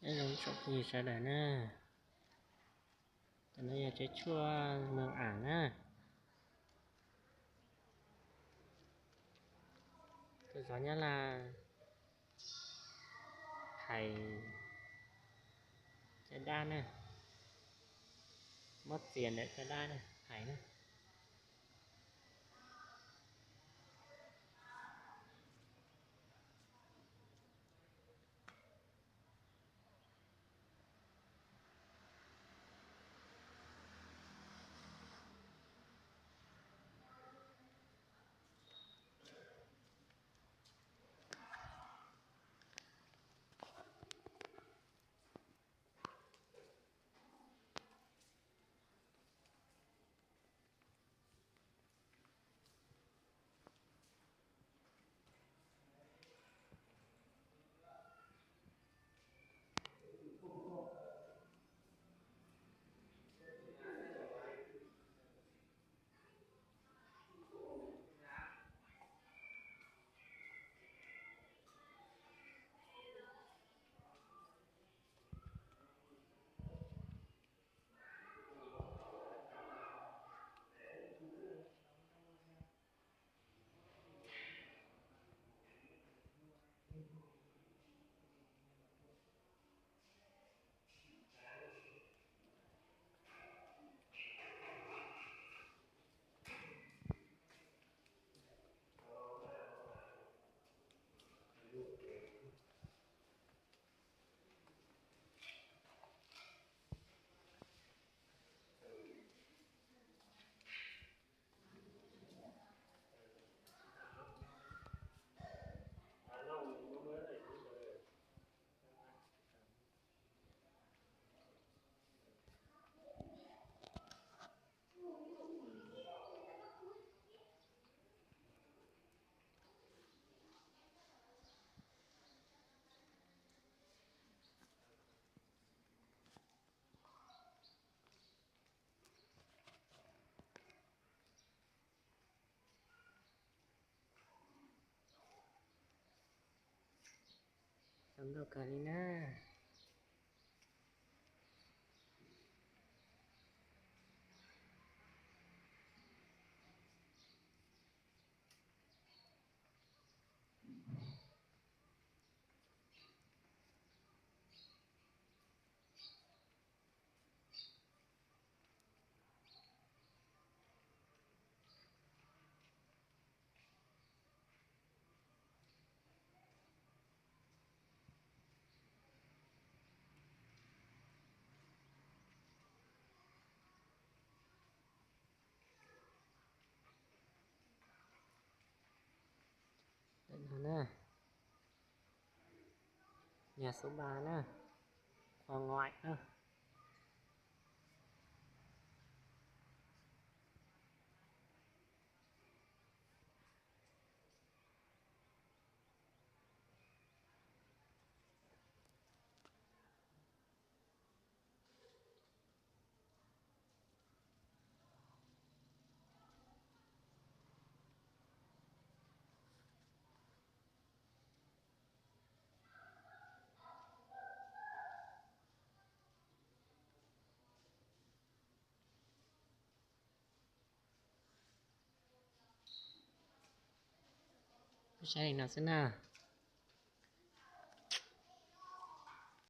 Nyob zoo tsoom phooj ywg sawv daws na, tam no yog tsev tshuaj Moos Am na. Tus zov Nyab Laj hais caj dab na, muab txias ntawm caj dab na hais na. Zoo nkauj kawg li na. Ntawm no na, nhà số ba na, khoa ngoại na. Peb saib li no xwb na.